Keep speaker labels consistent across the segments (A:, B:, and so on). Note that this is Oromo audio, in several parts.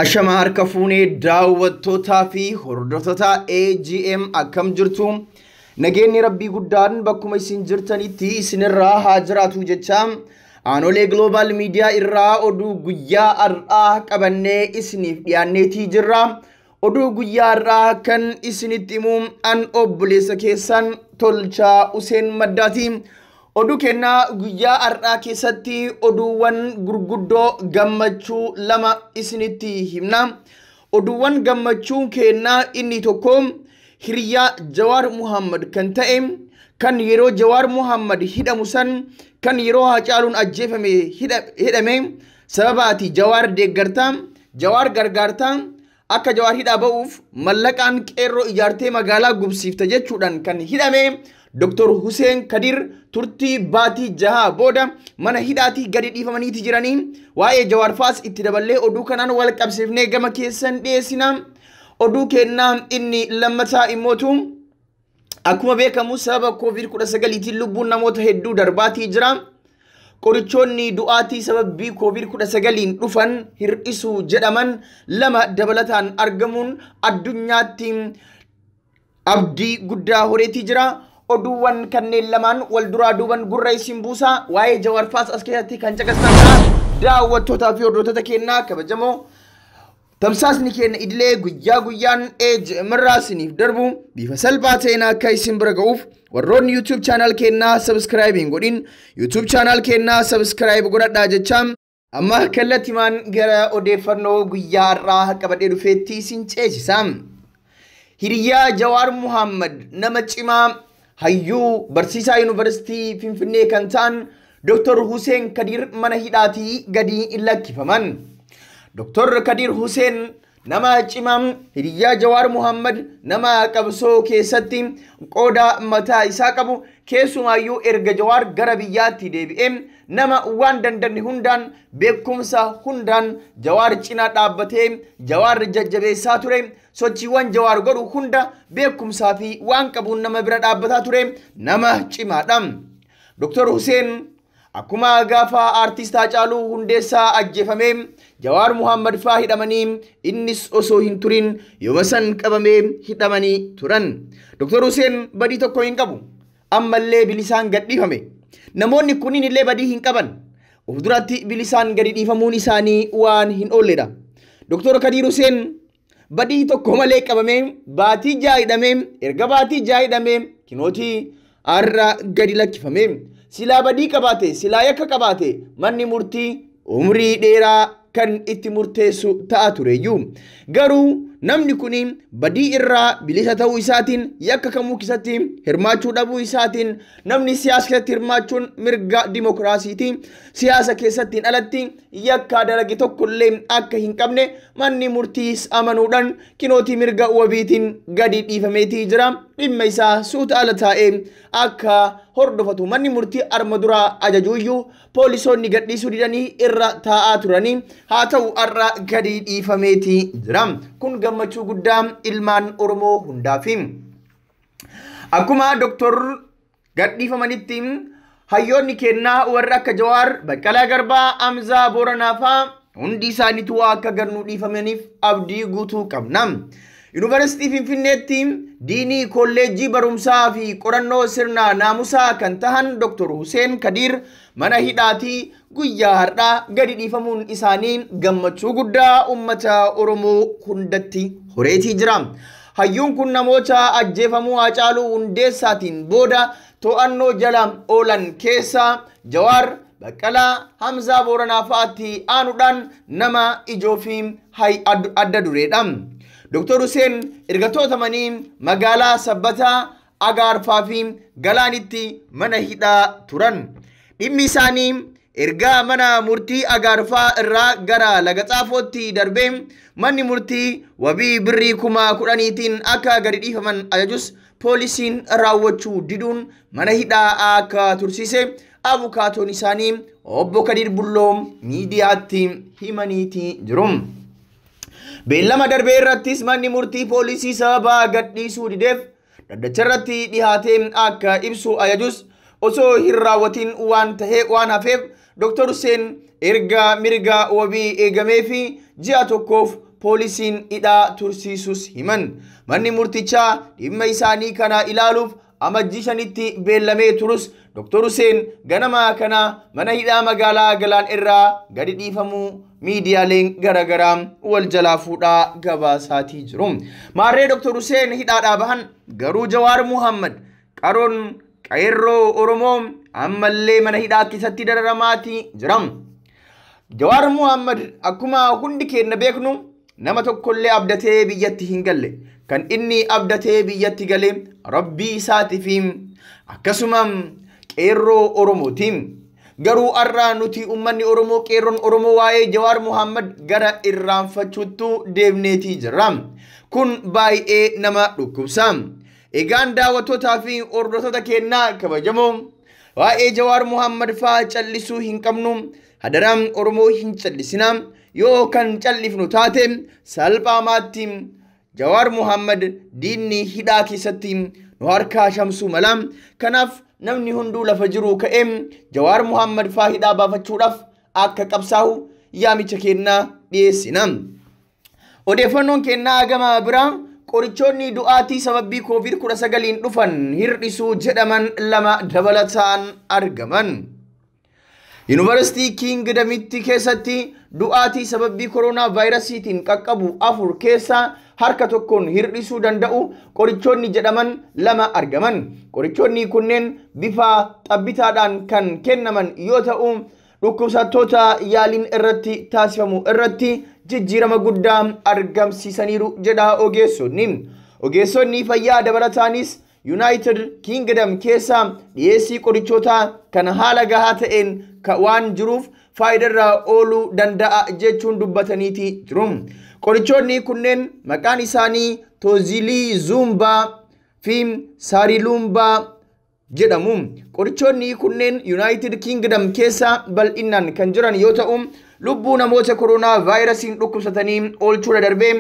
A: Ashama harka fuunee daawwattootaa fi hordoftoota AGM akkam jirtu? Nageenyi Rabbii guddaan bakkuma isin jirtanitti isinirraa haa jiraatu jecha Aanolee Global Media irraa oduu guyyaa har'aa qabannee isiniif dhiyaanneetii jirra. Oduu guyyaa har'aa kan isinitti himu an obboleessa keessan Tolchaa Useen Maddaati. Oduu kennaa guyyaa har'aa keessatti oduuwwan gurguddoo gammachuu lama isinitti himna. Oduuwwan gammachuu kennaa inni tokko hiriyaa Jawaar Muhammad kan ta'e, kan yeroo Jawaar Muhammad hidhamu san, kan yeroo Haacaaluun ajjeefame hidhame, sababa ati Jawaar deeggartaa, Jawaar gargaartaa, akka Jawaar hidhaa ba'uuf mallaqaan qeerroo ijaartee magaalaa gubsiifta jechuudhaan kan hidhame Dr. Hussein Kadir turtii baatii 6 booda mana hidhaatii gadi dhiifamaniiti jiranii. Waa'ee Jawaar faas itti daballee oduu kanaan wal qabsiifnee gama keessan dhiyeessina. Oduu kennaa inni lammataa immootu akkuma beekamu sababa COVID-19 lubbuun namoota hedduu darbaatii jira. Qorichoonni du'aatii sababii COVID-19 dhufan hir'isuu jedhaman lama dabalataan argamuun addunyaatti abdii guddaa horeetii jira. Oduuwwan kanneen lamaan wal duraa duuban gurra isin buusaa. Waa'ee Jawaar faas as keessatti kan caqastan daawwattootaa fi hordoftoota kennaa kabajamoo. Tamsaasni keenya idilee guyyaa guyyaan AGM irraa isiniif darbu bifa salphaa ta'een akka isin bira ga'uuf warroonni YouTube channel keenyaa subscribe hin godhin YouTube channel keenyaa subscribe godhadhaa jecha amma kallattimaan gara odeeffannoo guyyaa har'aa qabadhee dhufeetti isin ceesisa. Hiriyaa Jawaar Muhammad nama cimaa hayyuu barsiisaa yuunivarsiitii Finfinnee kan ta'an Dr. Hussein Kadir mana hidhaatii gadi lakkifaman. Dr. Kadir Hussein nama cimaa hiriyaa Jawaar Muhammad nama qabsoo keessatti qooda mataa isaa qabu, keessumaayyuu erga Jawaar gara biyyaatti deebi'ee nama waan danda'e hundaan beekumsa hundaan Jawaar cinaa dhaabbatee Jawaar jajjabeessaa ture, sochiiwwan Jawaar godhu hunda beekumsaa fi waan qabuun nama bira dhaabbataa ture, nama cimaadha. Dr. Hussein akkuma gaafa aartist Haacaaluu Hundeessaa ajjeefamee Jawaar Muhammad faa hidhamanii innis osoo hin turin yooma san qabamee hidhamanii turan. Dr. Hussein badii tokko hin qabu. Ammallee bilisaan gadhiifame. Namoonni kunniin illee badii hin qaban. Of duratti bilisaan gadi dhiifamuun isaanii waan hin oolledha. Dr. Kadir Hussein badii tokko malee qabamee baatii 6 hidhamee erga baatii 6 hidhamee kinootii har'a gadi lakkifame. Silaa badii qabaate, silaa yakka qabaate manni murtii umrii dheeraa kan itti murteessu ta'a tureyyuu. Garuu namni kun badii irraa bilisa ta'uu isaatiin yakka kamuu keessatti hirmaachuu dhabuu isaatiin namni siyaasa keessatti hirmaachuun mirga dimokiraasiiti. Siyaasa keessattiin alatti yakka dalage tokkollee akka hin qabne manni murtiis amanuudhaan kinootii mirga wabiitiin gadi dhiifameetii jira. Dhimma isaa suuta ala taa'ee akka hordofatu manni murtii arma duraa ajajuuyyuu poolisoonni gadhiisuu didanii irra taa'aa turanii haa ta'u har'a gadi dhiifameetii jira. Kun gammachuu guddaa ilmaan Oromoo hundaafi. Akkuma Dr. gadhiifamanitti hayyoonni kennaa warra akka Jawaar, Baqqalaa Garbaa, Amzaa Booranaa fa'aa hundi isaaniitu akka gannuu dhiifamaniif abdii guutuu qabna. Yuunivarsiitii Finfinneetti diinii kolleejjii barumsaa fi qorannoo sirna naamusaa kan tahan Dr. Hussein Kadir mana hidhaatii guyyaa har'aa gadi dhiifamuun isaanii gammachuu guddaa uummata Oromoo hundatti horeetii jira. Hayyuun kun namoota ajjeefamuu Haacaaluu Hundeessaatiin booda to'annoo jala oolan keessa Jawaar, Baqqalaa, Hamzaa Booranaa fa'aatti aanuudhaan nama ijoo fi adda dureedha. Dr. Hussein erga to'atamanii magaalaa Sabbataa, Agaarfaa fi Galaanitti mana hidhaa turan. Dhimmi isaanii erga mana murtii Agaarfaa irraa gara Laga Xaafootti darbee manni murtii wabii birrii 10,000 akka gadi dhiifaman ajajus poolisiin raawwachuu diduun mana hidhaa akka tursiise abukaatoon isaanii obbo Kadir Bulloo miidiyaatti himaniiti jiru. Beellama darbee irrattis manni murtii poolisii sababa gadhiisuu dideef dhaddacha irratti dhihaatee akka ibsu ajajus osoo hin raawwatin waan tahee waan hafeef Dr. Hussein erga mirga wabii eegamee fi ji'a tokkoof poolisiin hidhaa tursiisus himan. Manni murtichaa dhimma isaanii kana ilaaluuf amajjii 5tti beellamee turus Dr. Hussein ganama kana mana hidhaa magaalaa Galaan irraa gadi dhiifamuu miidiyaaleen garaagaraa wal jalaa fuudhaa gabaasaatii jiru. Maarree Dr. Hussein hidhaadhaa bahan, garuu Jawaar Muhammad qaroon qeerroo Oromoo ammallee mana hidhaa keessatti dararamaatii jira. Jawaar Muhammad akkuma hundi keenya beeknu nama tokkollee abdatee biyyatti hin galle. Kan inni abdatee biyyatti gale Rabbii isaatii fi akkasuma qeerroo Oromooti. Garuu har'a nuti uummanni Oromoo qeerroon Oromoo waa'ee Jawaar Muhammad gara irraanfachuuttu deemneetii jirra. Kun baay'ee nama dhukkubsa. Egaan daawwattootaa fi hordoftoota keenyaa kabajamoo, waa'ee Jawaar Muhammad faa callisuu hin qabnu. Hadaraan Oromoo hin callisina. Yoo kan callifnu taate salphaamaatti Jawaar Muhammad diinni hidhaa keessatti nu harkaa shamsuu mala. Kanaaf namni hunduu lafa jiru ka'ee Jawaar Muhammad faa hidhaa baafachuudhaaf akka qabsaa'u yaamicha kennaa dhiyeessina. Odeeffannoon kennaa gama biraa qorichoonni du'aatii sababii COVID-19 dhufan hir'isuu jedhaman 2 dabalataan argaman. Yuunivarsiitii Kingdamitti keessatti du'aatii sababii koronaa vaayirasiitiin qaqqabu 4 keessaa harka tokkoon hir'isuu danda'u qorichoonni jedhaman 2 argaman. Qorichoonni kunneen bifa xabbitaadhaan kan kennaman yoo ta'u, dhukkubsattoota yaaliin irratti taasifamu irratti jijjiirama guddaa argamsiisaniiru jedha ogeessonni. Ogeessonni fayyaa dabalataanis United Kingdom keessa dhiyeessii qorichootaa kan haala gahaa ta'een waan jiruuf faayidaarra ooluu danda'a jechuun dubbataniiti jiru. Qorichoonni kunneen maqaan isaanii Tozilizumbaa fi Saarilumbaa jedhamu. Qorichoonni kunneen United Kingdom keessa bal'inaan kan jiran yoo ta'u, lubbuu namoota koronaa vaayirasiin dhukkubsatanii oolchuudha darbee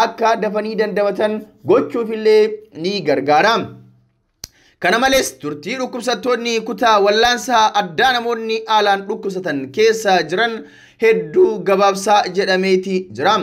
A: akka dafanii dandamatan gochuufillee ni gargaara. Kana malees turtii dhukkubsattoonni kutaa wallaansaa addaa namoonni haalaan dhukkubsatan keessa jiran hedduu gabaabsaa jedhameeti jira.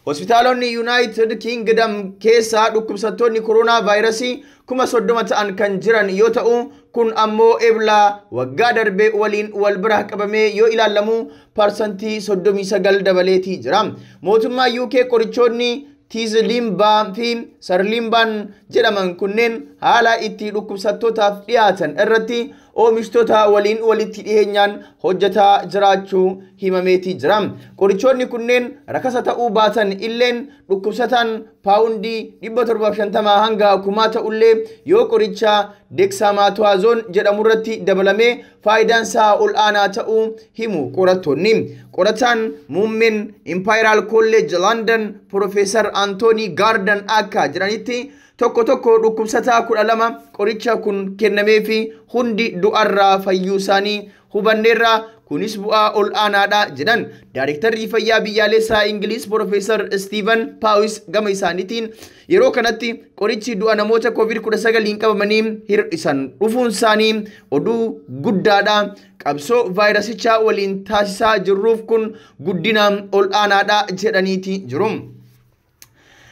A: Hospitaalonni United Kingdom keessa dhukkubsattoonni koronaa vaayirasii 30,000 ta'an kan jiran yoo ta'u, kun ammoo eblaa waggaa darbee waliin wal bira qabamee yoo ilaalamu 39% dabaleetii jira. Mootummaa UK qorichoonni Tiizilimbaa fi Sarlimbaan jedhaman kunneen haala itti dhukkubsattootaaf dhiyaatan irratti oomishtoota waliin walitti dhiyeenyaan hojjetaa jiraachuu himameetii jira. Qorichoonni kunneen rakasa ta'uu baatan illeen dhukkubsataan paawundii 750 hanga 1000 ta'ullee yoo qoricha Dexamethasone jedhamu irratti dabalamee faayidaan isaa ol aanaa ta'uu himu qorattoonni. Qorataan muummeen Imperial College London Professor Anthony Garden akka jedhanitti tokko tokko dhukkubsataa 12 qoricha kun kennameefi hundi du'arraa fayyuu isaanii hubanneerra, kunis bu'aa ol aanaadha jedhan. Daayirektarri fayyaa biyyaalessaa Ingiliis Professor Steven Paawis gama isaaniitiin yeroo kanatti qorichi du'a namoota COVID-19 qabamanii hir'isan dhufuun isaanii oduu guddaadha. Qabsoo vaayirasichaa waliin taasisaa jirruuf kun guddina ol aanaadha jedhaniiti jiru.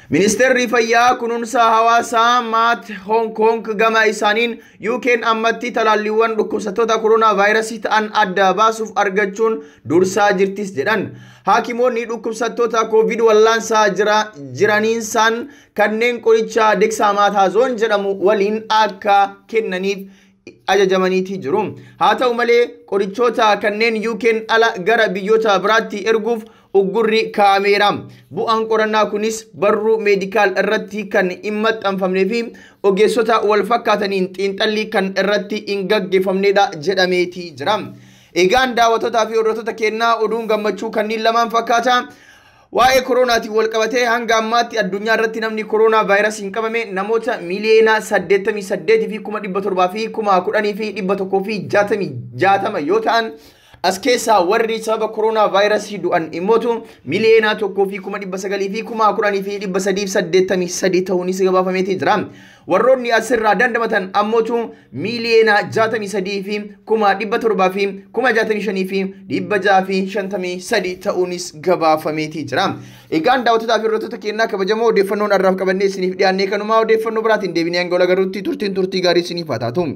A: Ministeerri fayyaa kunuunsa hawaasaa Maat Hong Kong gama isaaniin UK'n ammatti talaalliiwwan dhukkubsattoota koronaa vaayirasii ta'an adda baasuuf argachuun dursaa jirtis jedhan. Haakimoonni dhukkubsattoota COVID wallaansaa jiraniinsaan kanneen qoricha Dexamethasone jedhamu waliin akka kennaniif ajajamaniiti jiru. Haa ta'u malee qorichoota kanneen UK'n ala gara biyyoota biraatti erguuf uggurri kaa'ameera. Bu'aan qorannaa kunis barruu meedikaal irratti kan hin maxxanfamnee fi ogeessota wal fakkaataniin xiinxalli kan irratti hin gaggeeffamnedha jedhameeti jira. Egaan daawwattootaa fi hordoftoota keenyaa oduun gammachuu kanneen lamaan fakkaata. Waa'ee koronaatiin wal qabatee hanga ammaatti addunyaa irratti namni koronaa vaayirasiin qabame namoota miliyoona 88 fi 710,160 yoo ta'an, As keessaa warri sababa koronaa vaayirasii du'an immootu 1,910,383 ta'uunis gabaafameetii jira. Warroonni asirraa dandamatan ammootu 63,765,653 ta'uunis gabaafameetii jira. Egaan daawwattootaa fi hordoftoota keenyaa kabajamoo, odeeffannoon har'aaf qabannee isiniif dhiyaannee kanumaa. Odeeffannoo biraatiin deebinee hanga wal agarruutti turtiin turtii gaarii isiniif haa taatu.